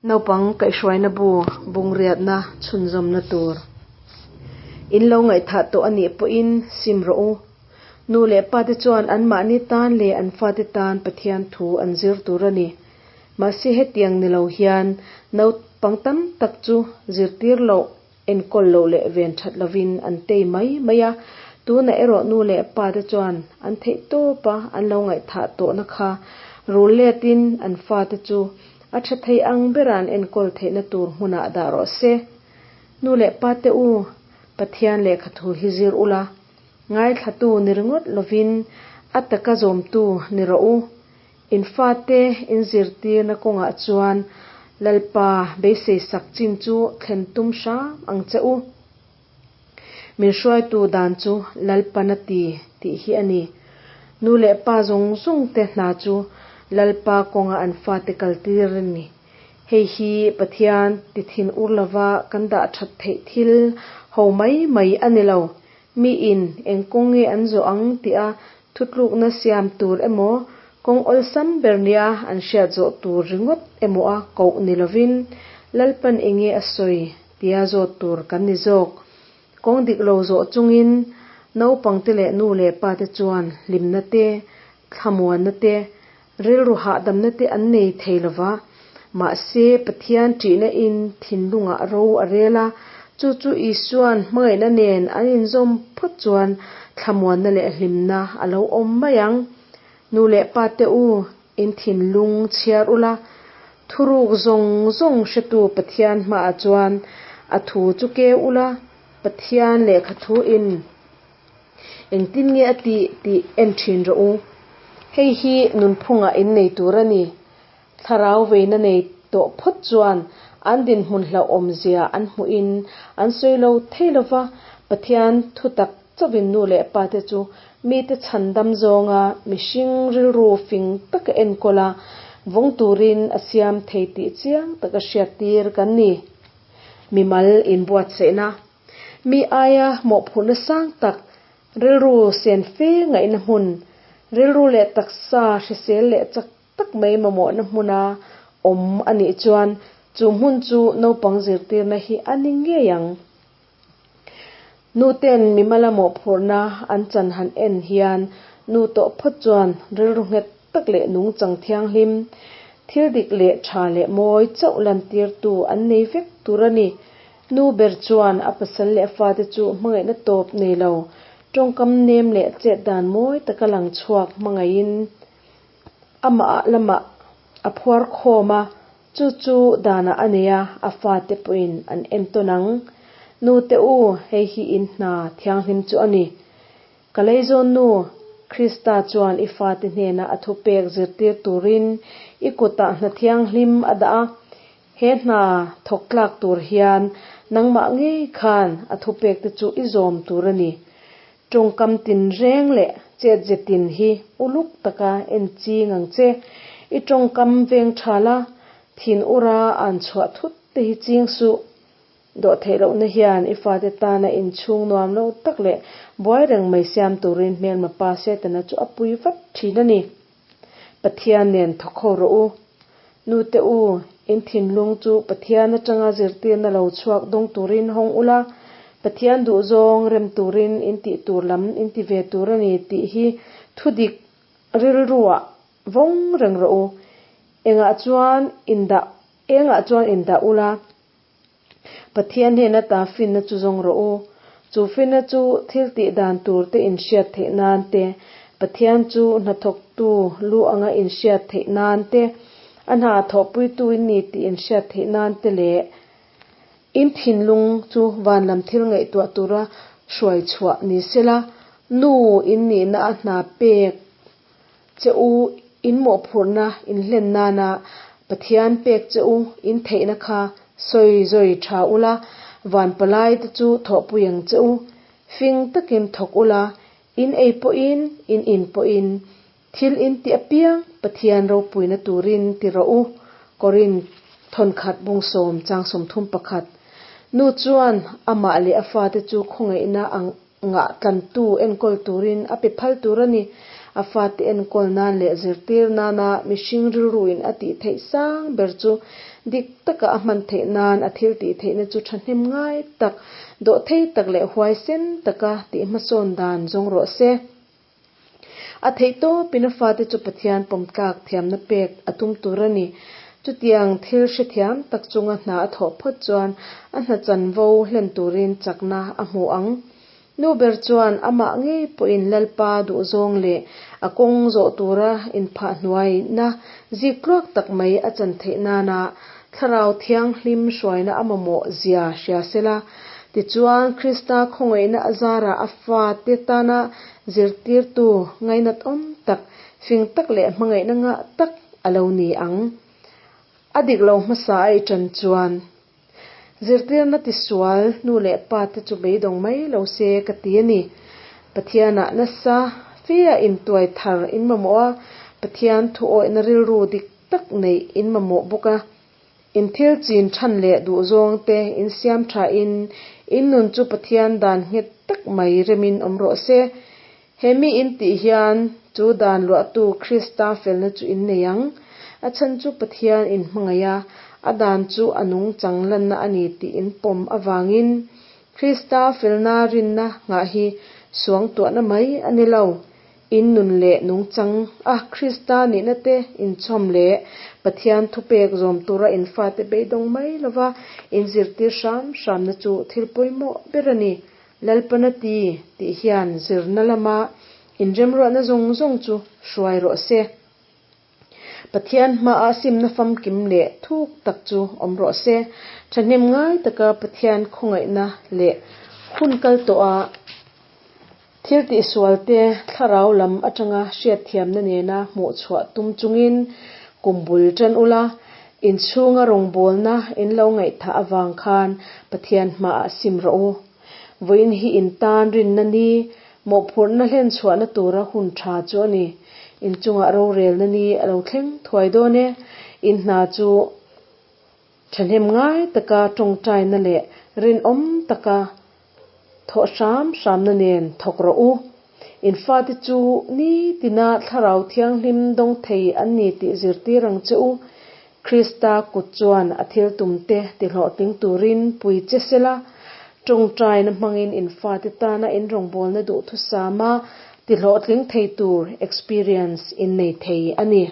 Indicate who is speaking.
Speaker 1: Naupang kaihhruaina bu bungriatna chhunzawmna tur in lo ngaihthah tawh a nih pawhin sim rawh u. Nu leh pate chuan anmahni tan leh an fate tan Pathian thu an zir tur a ni. Mahse hetiang ni lo hian naupang tam tak chu zirtir loh, enkawl loh leh ven that lovin an tei mai mai a. Tunah erawh nu leh pate chuan an theih tawpa an lo ngaihthah tawhna kha rul letin an fate chu A tha thei ang bera an enkawl theihna tur hmunah dah rawh se. Nu leh pa te u, Pathian lehkha thu hi zir ula, ngaithlatu ni ringawt lovin a taka zawmtu ni rawh u. In fate in zirtirna kawngah chuan Lalpa beisei sak chin chu thlen tum hram ang che u. Min hruaitu dan chu Lalpan a ti tih hi a ni. Nu leh pa zawng zawng te hna chu Lalpa kawnga an fate kaltir a ni. Hei hi Pathian ti thin ur lova kan dah that theih thil ho mai mai a ni lo. Miin eng kawng nge an zawh ang tih a thutlukna siam tur emaw, kawng awlsam ber nia an hriat zawh tur ringawt emaw a koh ni lovin, Lalpan enge a sawi tia zawt tur kan ni zawk. Kawng dik lo zawh chungin naupangte leh nu leh pate chuan hlimna te, thlamuanna te, rilru hahdamna te an nei thei lo va. Mahse, Pathian ṭihna in thinlungah ro a rel a, chu chu Isua'n hmangaihna nen an inzawm phawt chuan thlamuanna leh hlimna a lo awm mai ang. Nu leh pate u, In thinlung chhiar ula, thuruk zawng zawng hretu Pathian hmaah chuan a thu chu keu ula, Pathian lehkha thu in engtin nge a tih tih en thin rawh u. Hei hi nunphungah in nei tur a ni. Thlarau veina nei tawh phawt chuan an dinhmun hlauhawm zia an hmuhin an sawi lo thei lova, Pathian thutak Chauhin nu leh pate chu mite chhandam zawnga mihring rilru fing taka enkawl a, vawng turin a siam thei tih chiang taka hriattir kan ni. Mimal inbuatsaihna, Mi aia mawhphurhna sang tak, rilru sen fe ngaihna hmun, rilru leh taksa hrisel leh chak tak mai mamawhna hmuna awm a nih chuan chu hmun chu naupang zirtirna hi a ni ngei ang. Nuten mimala mawhphurhna an chan han en hian nu tawh phawt chuan rilru nghet tak leh nungchang thianghlim, thil dik leh tha leh mawi chauh lantirtu an nei vek tur a ni. Nu ber chuan a pasal leh a fate chu hmangaihna tawp nei lo, tawngkam nem leh chet dan mawi taka lang chhuak hmangaihin amah lamah a phuar khawm a, Chu chu danah a nei a, a fate pawhin an entawn ang. Nute u, hei hi in hna thianghlim chu a ni. Ka leizawn nu, Krista chuan i fate hnena a thupek zirtir turin i kutah hna thianghlim a dah a. He hna thawk tlak tur hian nangmah ngei khan a thupekte chu i zawm tur a ni. Tawngkam tinreng leh chetze tin hi uluk taka en ching ang che. I tawngkam veng tha la, thin ura an chhuah thut te hi ching suh. Dawh theih lohna hian i fate tana inchhung nuam lo tak leh buai reng mai siam turin hmelma pa Setana chu a pui vat thin a ni. Pathian nen thawk ho rawh u. Nute u, in thinlung chu Pathian atanga zirtirna lo chhuak dawng turin hawng ula, Pathian duhzawng rem turin in tih tur lam in ti ve tur a ni tih hi thudik rilruah vawng reng rawh u. Engah chuan indah engah chuan indah ula, Pathian hnena ta finna chu zawng rawh u. Chu finna chu thil tih dan tur te inhriat theih nan te, Pathian chu hnathawktu lu anga inhriat theih nan te, a hna thawhpuitu in ni tih inhriat theih nan te leh in thinlung chu van lam thil ngaihtuah tura hruai chhuah ni sela, nu in nihna a hna pek che u in mawhphurhna in hlen nana Pathian pek che u in theihna kha sawi zawi tha ula, van palai te chu thawhpui ang che u. Fing takin thawk ula, in ei pawhin, in in pawhin, thil in ti apiang Pathian ropuina turin ti rawh u, Korinth thawnkhat bungsawm chang 31. Nu chuan amah leh a fate chu khawngaihna ang Ngah tlantu enkawl turin a pe phal tur a ni. A fate enkawl nan leh zirtir nana mihring rilruin a tih theih sang ber chu dik taka a hman theih nan a thil tih theihna chu thahnem ngai tak, dawhthei tak leh huaisen taka tih hmasawn dan zawng rawh se. A theih tawpin a fate chu Pathian pawmtlak thiamna pek a tum tur a ni. Chutiang thil hrethiam tak chunga hna a thawh phawt chuan a hna chanvo hlen turin chakna a hmu ang. Nu ber chuan amah ngei pawhin Lalpa duhzawng leh a kawng zawh tura inphah hnuaina zik tluak tak mai a chan theih nana Thlarau Thianghlim hruaina a mamawh zia hria sela. Tichuan, Krista khawngaihna a zarah a fate tana zirtirtu ngainat awm tak, fing tak leh hmangaihna ngah tak a lo ni ang. A dik lo hmasa a i ṭan chuan zirtirna tisual nu leh pa te chu beidawng mai lo se ka ti a ni. Pathianah nasa fea intuai thar in mamawh a, Pathian thuawihna rilru dik tak neih in mamawh bawk a. In thil chin than leh duhzawng te in siam tha in, in nun chu Pathian dan nghet tak mai remin awm rawh se. He mi in tih hian chu dan luahtu Krista felna chu in nei ang. A chhan chu Pathian in hmangaih a, a dan chu a nungchang lanna a ni tih in pawm avangin Krista felna rinna nghah hi suangtuahna mai a ni lo. In nun leh nungchang a Krista nihna te inchhawm leh Pathian thupek zawm tura in fate beidawng mai lova in zirtir hram hramna chu thil pawimawh ber a ni. Lalpana ti tih hian zirna lama inremruahna zawng zawng chu hruai rawh se. Pathian hmaah simna famkim leh thuk tak chu awm rawh se. Thahnem ngai taka Pathian khawngaihna leh hun kal tawha thil tihsualte thlarau lam atanga hriatthiamna nena hmuhchhuah tum chungin kum bul tan ula, inchhunga rawngbawlna in lo ngaihthah avang khan Pathian hmaah sim rawh u. Vawiin hi in tan rinna ni, mawhphurhna hlenchhuahna tura hun tha chu a ni. In chungah rorelna ni a lo thleng thuai dawn e. In hna chu thahnem ngai taka tawngtaina leh rinawm taka thawh hram hramna nen thawk rawh u. In fate chu nitina thlarau thianghlim dawng thei an ni tih zirtir ang che u. Krista kut chuan a thil tumte tihlawhtling turin pui che sela, tawngtaina hmangin in fate tana in rawngbawlna duhthusama tihlawhtling thei tur experience in nei thei a ni.